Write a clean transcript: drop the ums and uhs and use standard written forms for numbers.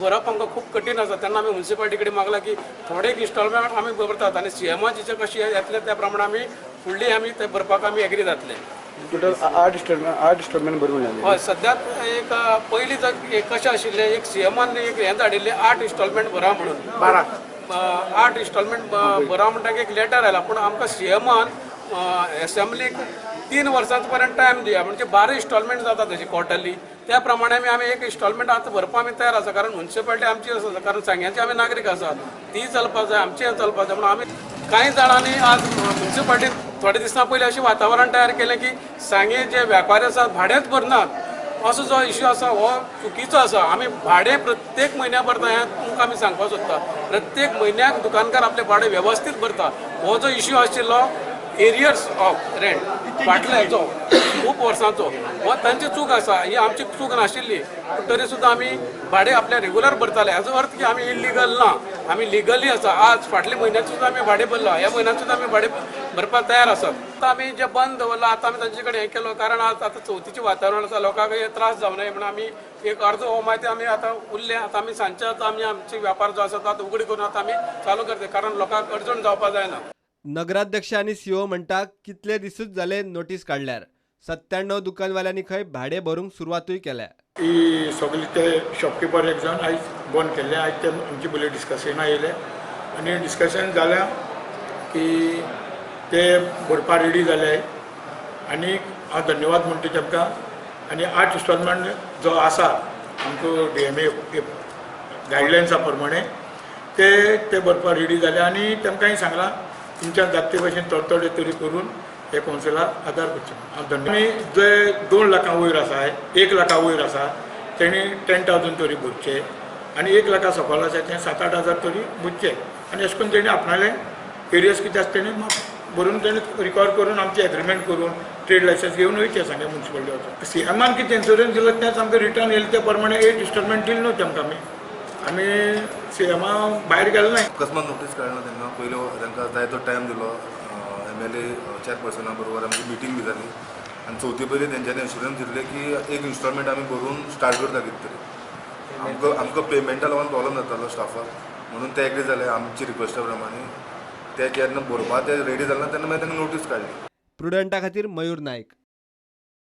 भरप आमकां खूब कठीण आसा. तेन्ना आमी म्युनिसिपालिटी कडेन मागला की थोडे एक इन्स्टॉलमेंट आमी भरतात आनी सीएमाची जे कशी येतले त्या प्रमाणे आमी फुडली आमी ते भरपाक आमी एग्री जातले. टोटल 8 इन्स्टॉलमेंट भरून जाले. हय, सद्याक एक पयलीं जर एक कशें आशिल्लें, एक सीएमान एक हें धाडिल्लें, 8 इन्स्टॉलमेंट भरा म्हणून, 12. 8 इन्स्टॉलमेंट भरा म्हणटा एक लेटर आयला. पूण आमकां सीएमान एसेंब्लीक 3 वर्सां पर्यंत टायम दिया, म्हणजे 12 इन्स्टॉलमेंट जाता तेजी क्वॉर्टरली. त्या प्रमाणे आमी एक इन्स्टॉलमेंट आतां भरपा आमी तयार आसा, कारण म्युनिसिपालिटी आमची आसा, कारण सांग्याचे आमी नागरीक आसात, ती चलपा जाय, आमचें चलपा जाय. म्हणून आमी कांय जाणांनी आज म्युनिसिपालिटीन थोडे दिसां पयलीं अशें वातावरण तयार केलें की सांगे जे व्यापारी आसात भाडेंच भरनात, असो जो इश्यू आसा हो चुकीचो आसा. आमी भाडें प्रत्येक म्हयन्याक भरता हें तुमकां आमी सांगपाक सोदता. प्रत्येक म्हयन्याक दुकानकार आपलें भाडें वेवस्थीत भरता. हो जो इश्यू आशिल्लो एरियर्स ऑफ रेंट फाटल्या हेचो खूब वर्सांचो, हो तांची चूक आसा, ही आमची चूक नाशिल्ली. पूण तरी सुद्दां आमी भाडें आपलें रेगुलर भरताले. हाजो अर्थ की आमी इलिगल ना, आमी लिगली आसा. आज फाटल्या म्हयन्याक सुद्दां आमी भाडें भरलां, ह्या म्हयन्याक सुद्दां आमी भाडें भरपाक तयार आसात. आतां आमी जें बंद दवरलां, आतां आमी तांचे कडेन हें केलो, कारण आज आतां चवथीचें वातावरण आसा, लोकांक हे त्रास जावं नये म्हणून आमी एक अर्दो हो मागीर आमी आतां उरले. आतां आमी सांजचे आतां आमी आमचे व्यापार जो आसा तो आतां उगडी करून आतां आमी चालू करता, कारण लोकांक अडचण जावपाक जायना. नगराध्यक्ष आनी सीओ म्हणटा, कितले दिसूच जाले नोटीस काडल्यार. 97 दुकानवाल्यांनी खंय भाडें भरूंक सुरवातूय केल्या. ही सगळे ते शॉपकिपर एक जावन आयज बंद केल्ले. आयज ते आमचे पयलीं डिस्कशना येयले आनी डिस्कशन जाल्या की ते भरपा रेडी जाले आनी हांव धन्यवाद म्हणटा तांकां. आनी 8 इन्स्टॉलमेंट जो आसा आमकां डीएमए गायडलायन्सा प्रमाणे ते ते भरपा रेडी जाले आनी तांकां हांवें सांगलां, तुमच्यान जाता ते भशेन थोडे थोडे तरी करून हे कौन्सिलाक आदार करचे. हांव धन्य. आमी जे 2 लाखां वयर आसा, 1 लाखा वयर आसा, तेणी 10,000 तरी भरचे आनी 1 लाखा सकयल आसा ते 7-8 हजार तरी भरचे. आनी अशें करून तेणी आपणाले एरियर्स कितें आसा तेणी भरून, तेणी रिकवर करून, आमचें एग्रीमेंट करून, ट्रेड लायसन्स घेवन वयचें सांगे म्युनिसिपालिटी वचून. सीएमान कितें इन्शुरन्स दिलो तेंच आमकां रिटर्न येयलें, त्या प्रमाणे 8 इन्स्टॉलमेंट दिले न्हू तेमकां. आमी आमी सीएमा भायर गेले नाय. अकस्मात नोटीस काडना. तेन्ना पयलो तांकां जाय तो टायम दिलो. एमएलए चेअरपर्सना बरोबर आमची मिटींग बी जाली आनी चवथी पयलीं तेंच्यांनी एश्युरन्स दिल्लें की एक इन्स्टॉलमेंट आमी भरून स्टार्ट करता कितें तरी. आमकां पेमेंटा लागून प्रॉब्लम जातालो स्टाफाक, म्हणून ते एग्री जाले आमची रिक्वेस्टा प्रमाणे. ते जेन्ना भरपा ते रेडी जाले ना, तेन्ना मागीर तांकां नोटीस काडली. प्रुडंटा खातीर मयूर नायक.